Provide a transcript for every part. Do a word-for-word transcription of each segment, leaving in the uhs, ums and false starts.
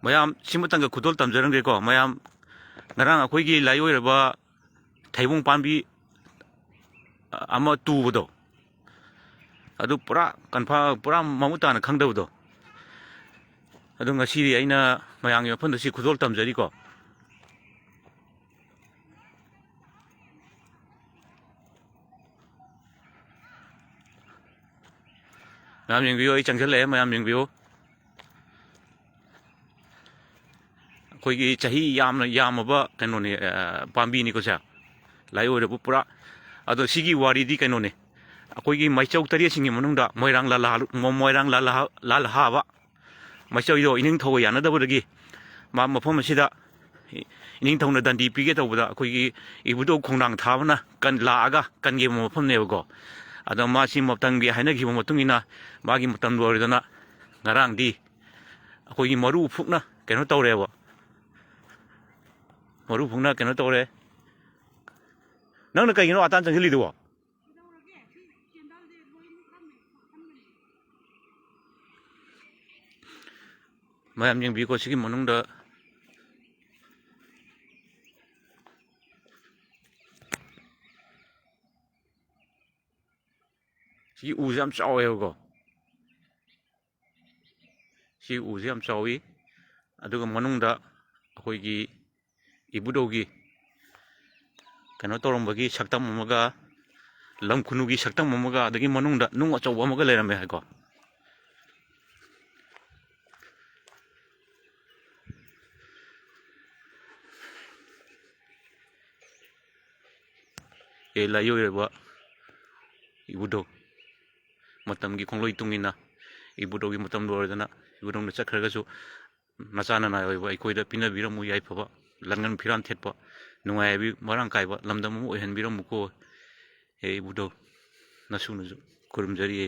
ꯃꯌꯥꯝ ꯁꯤꯃꯇꯪꯒ ꯈꯨꯗꯣꯜ ꯇꯝꯖꯔꯝꯒꯦꯀꯣ꯫ ꯃꯌꯥꯝ, ꯉꯔꯥꯡ ꯑꯩꯈꯣꯏꯒꯤ ꯂꯥꯏ ꯑꯣꯏꯔꯕ ꯊꯩꯕꯣꯡ ꯄꯥꯝꯕꯤ ꯑꯃ ꯇꯨꯕꯗꯣ, ꯑꯗꯨ ꯄꯨꯔꯥ ꯀꯟꯐꯥ-, ꯄꯨꯔꯥ ꯃꯃꯨꯠ ꯇꯥꯅ ꯈꯪꯗꯕꯗꯣ, ꯑꯗꯨ ꯉꯁꯤꯗꯤ ꯑꯩꯅ ꯃꯌꯥꯝꯒꯤ ꯃꯐꯝꯗ ꯁꯤ ꯈꯨꯗꯣꯜ ꯇꯝꯖꯔꯤꯀꯣ꯫ ꯃꯌꯥꯝ ꯌꯦꯡꯕꯤꯌꯨ, ꯑꯩ ꯆꯪꯁꯤꯜꯂꯛꯑꯦ, ꯃꯌꯥꯝ ꯌꯦꯡꯕꯤꯌꯨ꯫ ꯑꯩꯈꯣꯏꯒꯤ ꯆꯍꯤ ꯌꯥꯝꯅ ꯌꯥꯝꯃꯕ ꯀꯩꯅꯣꯅꯤ, ꯑ, ꯄꯥꯝꯕꯤꯅꯤꯀꯣ ꯁꯦ, ꯂꯥꯏ ꯑꯣꯏꯔꯕ ꯄꯨꯔꯥ꯫ ꯑꯗꯣ ꯁꯤꯒꯤ ꯋꯥꯔꯤꯗꯤ ꯀꯩꯅꯣꯅꯤ, ꯑꯩꯈꯣꯏꯒꯤ ꯃꯩꯆꯧ ꯇꯔꯦꯠꯁꯤꯡꯒꯤ ꯃꯅꯨꯡꯗ ꯃꯣꯏꯔꯥꯡ ꯂꯥꯜꯍꯥ-, ꯃꯣꯏꯔꯥꯡ ꯂꯥꯜꯍꯥ-, ꯂꯥꯜꯍꯥꯕ ꯃꯩꯆꯧꯗꯣ ꯏꯅꯤꯡꯊꯧꯒ ꯌꯥꯅꯗꯕꯗꯒꯤ ꯃꯥ ꯃꯐꯝ ꯑꯁꯤꯗ ꯏꯅꯤꯡꯊꯧꯅ ꯗꯟꯗꯤ ꯄꯤꯒꯦ ꯇꯧꯕꯗ ꯑꯩꯈꯣꯏꯒꯤ ꯏꯕꯨꯙꯧ ꯈꯣꯡꯅꯥꯡ ꯊꯥꯕꯅ ꯀꯟ-, ꯂꯥꯛꯑꯒ ꯀꯟꯈꯤꯕ ꯃꯐꯝꯅꯦꯕꯀꯣ꯫ ꯑꯗꯣ ꯃꯥꯁꯤ ꯃꯇꯝꯒꯤ ꯍꯥꯏꯅꯈꯤꯕ ꯃꯇꯨꯡ ꯏꯟꯅ ꯃꯥꯒꯤ ꯃꯇꯝ ꯂꯣꯏꯔꯗꯅ ꯉꯔꯥꯡꯗꯤ ꯑꯩꯈꯣꯏꯒꯤ ꯃꯔꯨ ꯐꯨꯛꯅ ꯀꯩꯅꯣ ꯇꯧꯔꯦꯕ꯫ ꯃꯔꯨ ꯐꯨꯛꯅ ꯀꯩꯅꯣ ꯇꯧꯔꯦ꯫ ꯅꯪꯅ ꯀꯩꯒꯤꯅꯣ ꯑꯇꯥꯟ ꯆꯪꯁꯤꯜꯂꯤꯗꯨꯕꯣ? ꯃꯌꯥꯝ ꯌꯦꯡꯕꯤꯌꯨꯀꯣ, ꯁꯤꯒꯤ ꯃꯅꯨꯡꯗ ꯁꯤꯒꯤ ꯎꯁꯦ ꯌꯥꯝ ꯆꯥꯎꯋꯦꯕꯀꯣ꯫ ꯁꯤ ꯎꯁꯦ ꯌꯥꯝ ꯆꯥꯎꯋꯤ꯫ ꯑꯗꯨꯒ ꯃꯅꯨꯡꯗ ꯑꯩꯈꯣꯏꯒꯤ ꯏꯕꯨꯙꯧꯒꯤ ꯀꯩꯅꯣ ꯇꯧꯔꯝꯕꯒꯤ ꯁꯛꯇꯝ ꯑꯃꯒ, ꯂꯝ ꯈꯨꯅꯨꯒꯤ ꯁꯛꯇꯝ ꯑꯃꯒ, ꯑꯗꯒꯤ ꯃꯅꯨꯡꯗ ꯅꯨꯡ ꯑꯆꯧꯕ ꯑꯃꯒ ꯂꯩꯔꯝꯃꯦ ꯍꯥꯏꯀꯣ꯫ ꯑꯦ ꯂꯥꯏ ꯑꯣꯏꯔꯕ ꯏꯕꯨꯙꯧ, ꯃꯇꯝꯒꯤ ꯈꯣꯡꯂꯣꯏ ꯇꯨꯡ ꯏꯟꯅ ꯏꯕꯨꯙꯧꯒꯤ ꯃꯇꯝ ꯂꯣꯏꯔꯗꯅ ꯏꯕꯨꯙꯧꯅ ꯆꯠꯈ꯭ꯔꯒꯁꯨ, ꯅꯆꯥ ꯅꯅꯥꯏ ꯑꯣꯏꯕ ꯑꯩꯈꯣꯏꯗ ꯄꯤꯅꯕꯤꯔꯝꯃꯨ ꯌꯥꯏꯐꯕ, ꯂꯥꯟꯒꯟ ꯐꯤꯔꯥꯟ ꯊꯦꯠꯄ, ꯅꯨꯡꯉꯥꯏꯕꯤ ꯃꯔꯥꯡ ꯀꯥꯏꯕ ꯂꯝꯗꯝ ꯑꯃ ꯑꯣꯏꯍꯟꯕꯤꯔꯝꯃꯨꯀꯣ꯫ ꯍꯦ ꯏꯕꯨꯙꯧ, ꯅꯁꯨꯅꯁꯨ ꯈꯨꯔꯨꯝꯖꯔꯤꯌꯦ꯫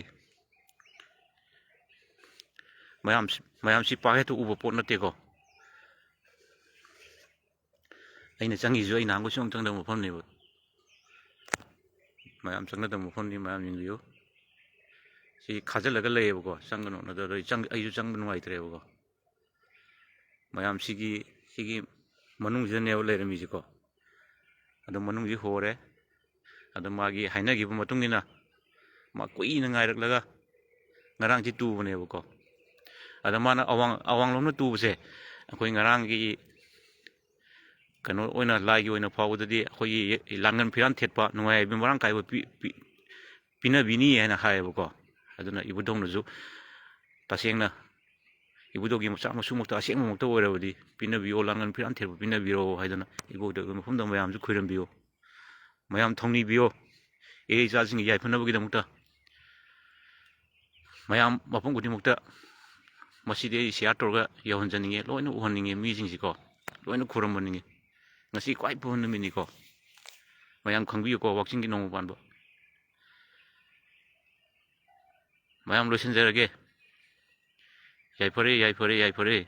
ꯃꯌꯥꯝꯁꯤ, ꯃꯌꯥꯝꯁꯤ ꯄꯥꯛ ꯍꯦꯛꯇ ꯎꯕ ꯄꯣꯠ ꯅꯠꯇꯦꯀꯣ꯫ ꯑꯩꯅ ꯆꯪꯉꯤꯁꯨ ꯑꯩ ꯅꯍꯥꯟꯈꯣꯏ ꯁꯨꯡꯆꯪ ꯆꯪꯗꯕ ꯃꯐꯝꯅꯦꯕ꯫ ꯃꯌꯥꯝ ꯆꯪꯅꯗꯕ ꯃꯐꯝꯅꯤ, ꯃꯌꯥꯝ ꯌꯦꯡꯕꯤꯌꯨ꯫ ꯁꯤ ꯈꯥꯖꯤꯜꯂꯒ ꯂꯩꯌꯦꯕꯀꯣ, ꯆꯪꯒꯅꯣꯅ꯫ ꯑꯗꯣ ꯑꯩ ꯆꯪ-, ꯑꯩꯁꯨ ꯆꯪꯕ ꯅꯨꯡꯉꯥꯏꯇ꯭ꯔꯦꯕꯀꯣ꯫ ꯃꯌꯥꯝ ꯁꯤꯒꯤ ꯁꯤꯒꯤ ꯃꯅꯨꯡꯁꯤꯗꯅꯦꯕ ꯂꯩꯔꯝꯃꯤꯁꯤꯀꯣ꯫ ꯑꯗꯣ ꯃꯅꯨꯡꯁꯤ ꯍꯣꯔꯦ꯫ ꯑꯗꯣ ꯃꯥꯒꯤ ꯍꯥꯏꯅꯈꯤꯕ ꯃꯇꯨꯡ ꯏꯟꯅ ꯃꯥ ꯀꯨꯏꯅ ꯉꯥꯏꯔꯛꯂꯒ ꯉꯔꯥꯡꯁꯤ ꯇꯨꯕꯅꯦꯕꯀꯣ꯫ ꯑꯗ ꯃꯥꯅ ꯑꯋꯥꯡ ꯑꯋꯥꯡꯂꯣꯝꯅ ꯇꯨꯕꯁꯦ ꯑꯩꯈꯣꯏ ꯉꯔꯥꯡꯒꯤ ꯀꯩꯅꯣ ꯑꯣꯏꯅ, ꯂꯥꯏꯒꯤ ꯑꯣꯏꯅ ꯐꯥꯎꯕꯗꯗꯤ ꯑꯩꯈꯣꯏꯒꯤ ꯂꯥꯡꯒꯟ ꯐꯤꯔꯥꯟ ꯊꯦꯠꯄ, ꯅꯨꯡꯉꯥꯏ ꯌꯥꯏꯕꯤ ꯃꯔꯥꯡ ꯀꯥꯏꯕ ꯄꯤ-, ꯄꯤ-, ꯄꯤꯅꯕꯤꯅꯤ ꯍꯥꯏꯅ ꯍꯥꯏꯌꯦꯕꯀꯣ꯫ ꯑꯗꯨꯅ ꯏꯕꯨꯙꯧꯅꯁꯨ ꯇꯁꯦꯡꯅ ꯏꯕꯨꯙꯧꯒꯤ ꯃꯆꯥ ꯃꯁꯨꯃꯛꯇ ꯑꯁꯦꯡꯕꯃꯛꯇ ꯑꯣꯏꯔꯕꯗꯤ ꯄꯤꯅꯕꯤꯌꯣ, ꯂꯥꯡꯒꯟ ꯐꯤꯔꯥꯟ ꯊꯦꯠꯄ ꯄꯤꯅꯕꯤꯔꯣ ꯍꯥꯏꯗꯅ ꯏꯕꯨꯙꯧꯒꯤ ꯃꯐꯝꯗ ꯃꯌꯥꯝꯁꯨ ꯈꯣꯏꯔꯝꯕꯤꯌꯣ, ꯃꯌꯥꯝ ꯊꯧꯅꯤꯕꯤꯌꯣ꯫ ꯏꯔꯩ ꯏꯆꯥꯁꯤꯡꯒꯤ ꯌꯥꯏꯐꯅꯕꯒꯤꯗꯃꯛꯇ ꯃꯌꯥꯝ ꯃꯐꯝ ꯈꯨꯗꯤꯡꯃꯛꯇ ꯃꯁꯤꯗꯤ ꯑꯩ ꯁꯤꯌꯥꯔ ꯇꯧꯔꯒ ꯌꯧꯍꯟꯖꯅꯤꯡꯉꯦ, ꯂꯣꯏꯅ ꯎꯍꯟꯅꯤꯡꯉꯦ, ꯃꯤꯁꯤꯡꯁꯤꯀꯣ ꯂꯣꯏꯅ ꯈꯨꯔꯨꯝꯍꯟꯅꯤꯡꯉꯦ꯫ ꯉꯁꯤ ꯈ꯭ꯋꯥꯏ ꯐꯕ ꯅꯨꯃꯤꯠꯅꯤꯀꯣ, ꯃꯌꯥꯝ ꯈꯪꯕꯤꯌꯨꯀꯣ, ꯋꯥꯛꯆꯤꯡꯒꯤ ꯅꯣꯡꯃ ꯄꯥꯟꯕ꯫ ꯃꯌꯥꯝ ꯂꯣꯏꯁꯤꯟꯖꯔꯒꯦ꯫ ꯌꯥꯏꯐꯔꯦ, ꯌꯥꯏꯐꯔꯦ, ꯌꯥꯏꯐꯔꯦ꯫